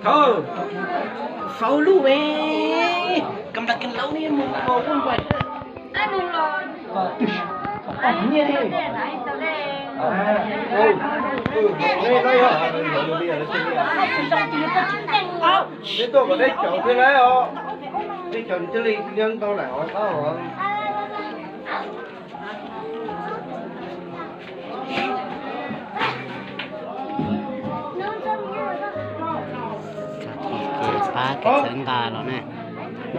Thov faus lub me, kam nrag kam laus ni mus los ua npaim. Neb tuaj kom deb caum thiab lauj, deb caum thiaj li ntau lawm os. Ces pab kev txhawb nqa los na,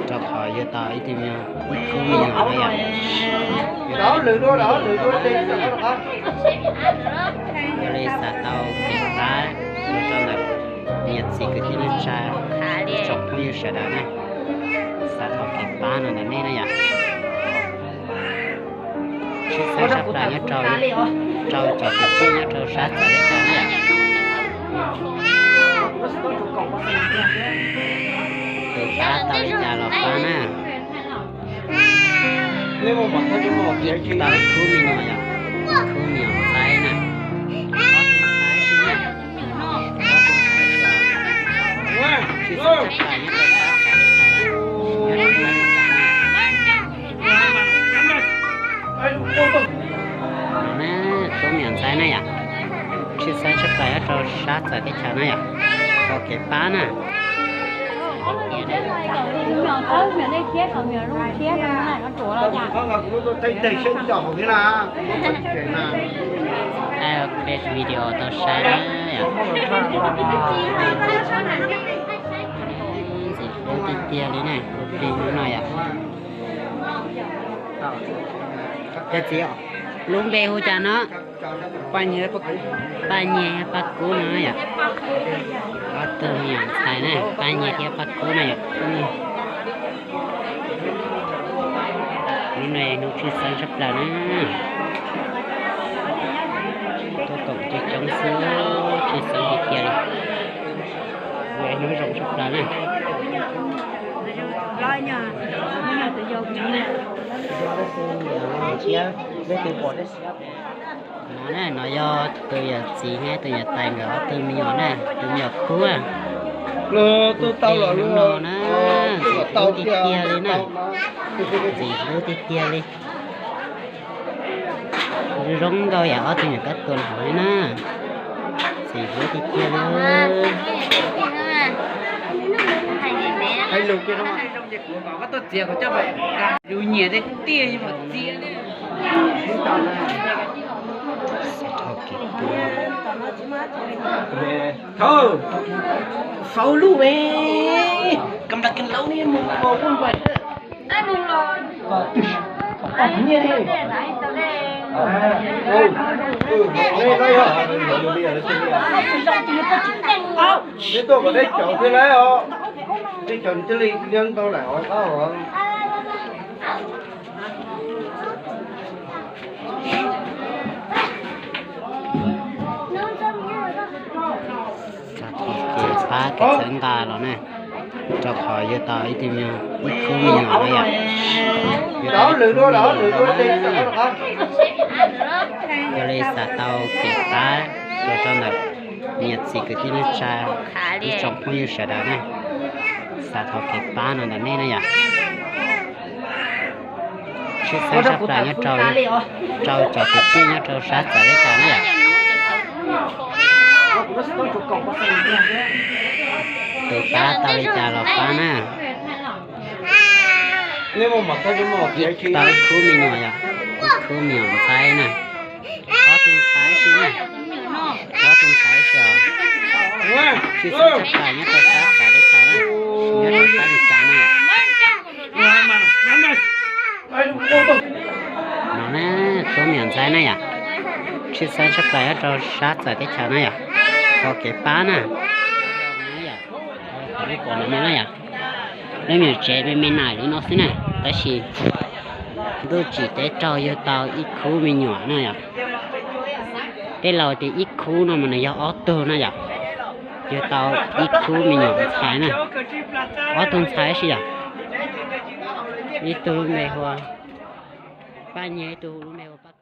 rau qhov yug tau ib tug me nyuam, ib khub me nyuam na yom. Yog li xav tau kev pab los rau ntawm niam txiv kwv tij neej tsa, ib tsoom phooj ywg sawv daws na, xav tau kev pab no ntawm nej na yom. Tshwj xeeb tshaj plaws nyob rau, rau cov kwv tij nyob rau sab txawv teb chaws na yom. Tus pab tau li cas los pab na. Tau khub me nyuam yom, khub me nyuam ntxhais na. No na, khub me nyuam ntxhais na yom, tshwj xeeb tshaj plaws nyob rau sab txawv teb chaws na yom, tau kev pab na. Video tau saib na yom. Ntxim hlub tiag tiag li na, tus plig no yom. Yog txiv, lub npe hu cas no? Paj Nyiag, Paj Kub no yom. Ob tug me nyuam ntxhais na, Paj Nyiag thiab Paj Kub no yom. Hnub no yog hnub tshwj xeeb tshaj plaws na. Tuaj koom coob coob xwb, tshwj xeeb tiag tiag li. Hnub zoo tshaj plaws na. No na, no yog tus yawm txiv thiab tus yawm tais nkawd ob tug me nyuam na, tus me nyuam khub. Tus tau los no na, ntxim hlub tiag tiag li na. Ntxim hlub tiag tiag li. Zoo nkauj yam ob tug nyuam kab tuas hauv li na. Ntxim hlub tiag tiag li. Yus nyiam tiag tiag yus mam txiav li. Thov faus lub me, kam nrag kam laus ni mus los ua npaim. Neb tuaj kom deb caum thiab lauj, deb caum thiaj li ntau lawm os. Ces pab kev txhawb nqa los na, rau qhov yug tau ib tug me nyuam, ib khub me nyuam na yom. Yog li xav tau kev pab los rau ntawm niam txiv kwv tij neej tsa, ib tsoom phooj ywg sawv daws na, xav tau kev pab no ntawm nej na yom. Tshwj xeeb tshaj plaws nyob rau, rau cov kwv tij nyob rau sab txawv teb chaws na yom. Tus pab tau li cas los pab na. Tau ib khub me nyuam yom, ib khub me nyuam ntxhais na. Ob tug ntxhais si na, ob tug ntxhais si os. Tshwj xeeb tshaj plaws nyob rau sab txawv teb chaws na, nyob rau sab Meskas na. No na, khub me nyuam ntxhais na yom, tshwj xeeb tshaj plaws nyob rau sab txawv teb chaws na yom, tau kev pab na. Lub me nyuam tsev me me na li no xwb na, tab sis ntuj tsim teb raug yug tau ib khub me nyuam na yom. Tej laus tias ib khub no mas nws yog ob tug na yom. Yug tau ib khub me nyuam ntxhais na, ob tug ntxhais si yom. Ib tug lub npe hu ua Paj Nyiag, ib tug lub npe hu ua Paj